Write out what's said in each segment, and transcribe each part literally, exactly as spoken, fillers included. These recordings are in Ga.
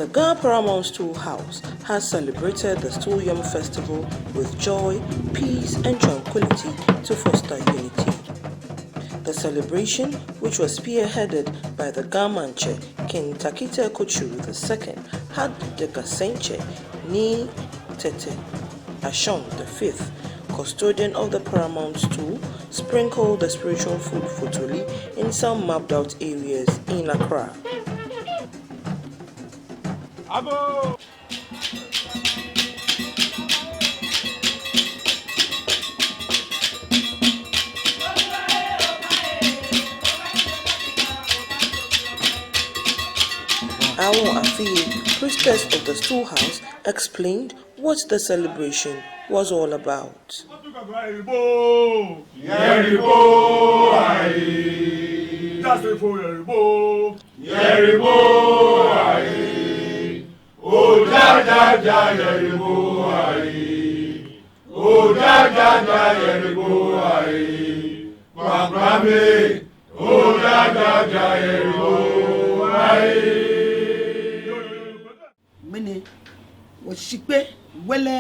The Ga Paramount Stool House has celebrated the Stool Yam Festival with joy, peace, and tranquility to foster unity. The celebration, which was spearheaded by the Ga Maŋtsɛ, King Tackie Teiko Tsuru the second, had the Ga Sɛŋtsɛ, Nii Tetteh Ashong the fifth, custodian of the paramount stool, sprinkle the spiritual food fotoli in some mapped out areas in Accra. Abo! Awo Afie, priestess of the stool house, explained what the celebration was all about. Yɛrebo ayi. That's it for Yɛrebo. Yɛrebo ayi. O ja ja ja Yɛrebo ayi. O ja ja ja Yɛrebo ayi. Kpakpame. O ja ja ja Yɛrebo ayi. Ŋmɛnɛ wɔshikpee wɛlɛ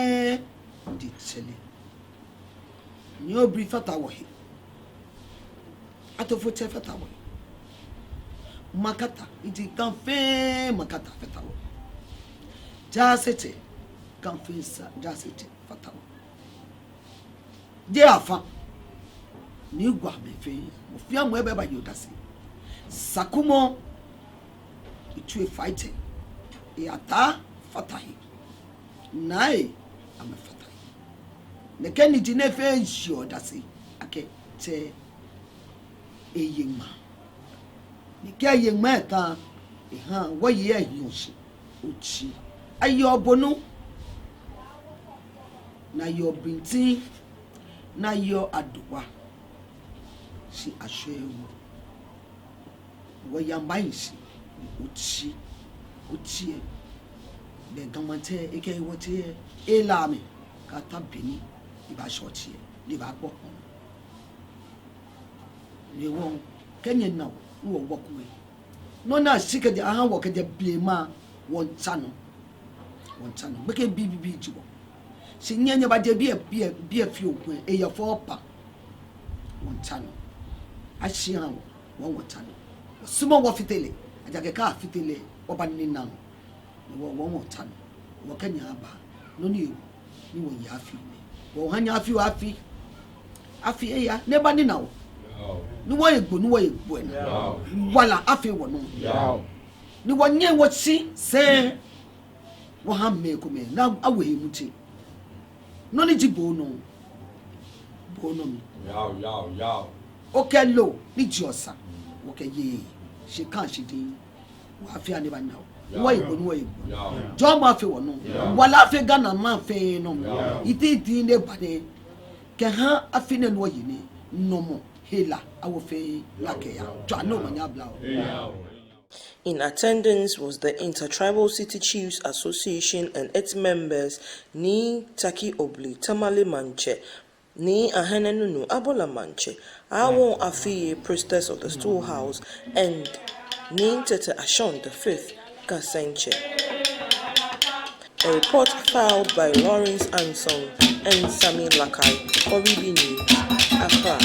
ji tsɛlɛ. Nii Obli fata wɔhe. Atofotsɛ fata wɔhe. Makata, iji Ga fɛɛ Makata fata wɔhe. Jaasetsɛ, Ga fɛɛ Jaasetsɛ fata wɔhe. Jeee afã. Ni gwa mɛi fɛɛ, mɔ fɛɛ mɔ ebaaye odase. Sakumɔ, etsui fai tsɛ, eyataa fata he. Naa lɛ, amɛfata he. Nɛkɛ niji nɛɛ fɛɛ yeɔ odase akɛ tsɛ eye ŋmaa. Ni kɛ eye ŋmaa eta, ehaa wɔyei lɛ hiɔ shi otsi. Ayeɔ Bonu, ni ayeɔ Bintin, ni ayeɔ Adowa, shi ashwɛɛɛ wɔ. Wɔya maŋ shi ni otsi, otsi lɛ, bɛ Ga Maŋtsɛ ekɛɛ wɔtsɛ lɛ, ela amɛ kɛta be ni ebaashɛ otsi lɛ, ni ebaakpɔ. Ni wɔ, kɛ nyɛna wɔ, ni wɔwɔko lɛ, nɔ ni ashi kɛjɛ, aha wɔ kɛjɛ blema, wɔmiitsa nɔ. Wɔmiitsa nɔ. Gbekɛbii bibii ji wɔ. Shi nyɛ, nyɛbaje biɛ, biɛ, biɛ fioo ko lɛ, eyɛ fɛo paa. Wɔmiitsa nɔ. Ashi aha wɔ, wɔ, wɔmiitsa nɔ. Wɔsumɔɔ wɔfite lɛ. Ejaakɛ kɛ afite lɛ, wɔbaanina nɔ. Ni wɔ, wɔ, wɔmiitsa nɔ. Wɔkɛ nyɛ aba. Nɔ ni ewo, ni wɔye afi nɛ. Wɔha nyɛ afi oo afi. Afi eya, ni ebanina wɔ. Ni wɔye Gbo, ni wɔye Gbo ena. Wala afee wɔnɔ. Ni wɔnyɛ wɔshi sɛɛ wɔha mɛi komɛi ni awo he muji. Nɔ ni ji bo nɔ, bo nɔ mli. Okɛ loo ni ji osa, okɛye, shi kã shi diŋŋ. Wɔ afi aya ni ebana wɔ. Ni wɔye Gbo, ni wɔye Gbo. Jɔɔmɔ afee wɔnɔ. Wala afee Ghana maŋ fɛɛ nɔ. Iti iti ni eba nɛɛ, kɛha afi nɛɛ ni wɔye nɛɛ, nɔmɔ, hela, awo fɛɛ, ni akɛya. Tswa ni omanye aba wɔ. In attendance was the Intertribal City Chiefs Association and its members, Nii Tackie Obli Tamale Maŋtsɛ, Nii Ahene Nunoo Abola Maŋtsɛ, Awo Afie, Priestess of the Stool House, and Nii Tetteh Ashong the fifth, Ga Sɛŋtsɛ. A report filed by Lawrence Anson and Sammy Lakai for Ribi News, Accra.